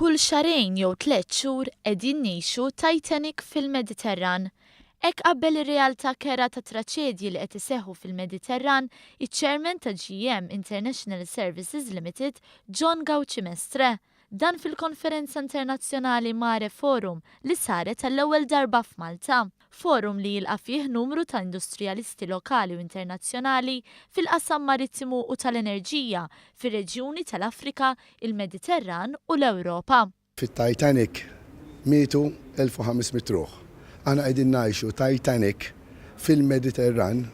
Kull xahrejn jew tlett xhur qegħdin ngħixu Titanic fil-Mediterran. Hekk qabbel ir-realtà kerha ta' traċedji li qed iseħħu fil-Mediterran iċ-Chairman ta' GM International Services Limited, John Gauci Mestre. Dan fil-konferenza internazzjonali Mare Forum li saret għall-ewwel darba f'Malta. Forum li jilqa' fih numru ta' industrijalisti lokali u internazzjonali fil-qasam marittimu u tal-enerġija fir-reġjuni tal-Afrika, il-Mediterran u l-Ewropa. Fit-Titanic mietu 1500 ruħ. Aħna qegħdin ngħixu Titanic fil-Mediterran,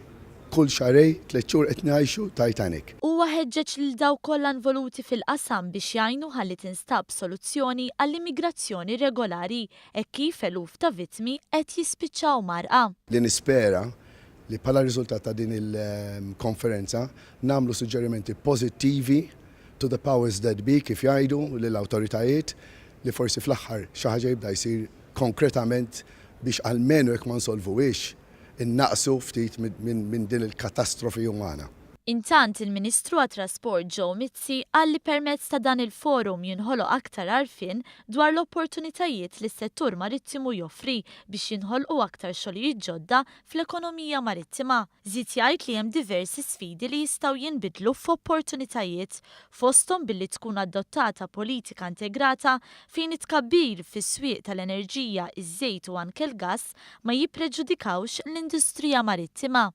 kull xahrejn, 3 xhur qed ngħixu Titanic. Huwa ħeġġeġ lil dawk kollha involuti fil-qasam biex jgħinu ħalli tinstab soluzzjoni għall-immigrazzjoni regolari hekk kif eluf ta' vittmi qed jispiċċaw mgħarrqa. Li nispera li bħala riżultat ta' din il-konferenza nagħmlu suġġerimenti pożittivi to the powers that be, kif jgħidu, lill-awtoritajiet, li forsi fl-aħħar xi ħaġa jibda jsir konkretament biex almenu jekk ma nsolvuhiex innaqsu ftit minn din il-katastrofi umana. Intant, il-Ministru għat-Trasport Joe Mizzi qal li permezz ta' dan il-forum jinħoloq aktar għarfien dwar l-opportunitajiet li s-settur marittimu joffri biex jinħolqu aktar xogħlijiet ġodda fl-ekonomija marittima. Żied jgħid li hemm diversi sfidi li jistgħu jinbidlu f'opportunitajiet, fosthom billi tkun adottata politika integrata fejn it-tkabbir fis-swieq tal-enerġija, iż-żejt u anke l-gass ma jippreġudikawx l-industrija marittima.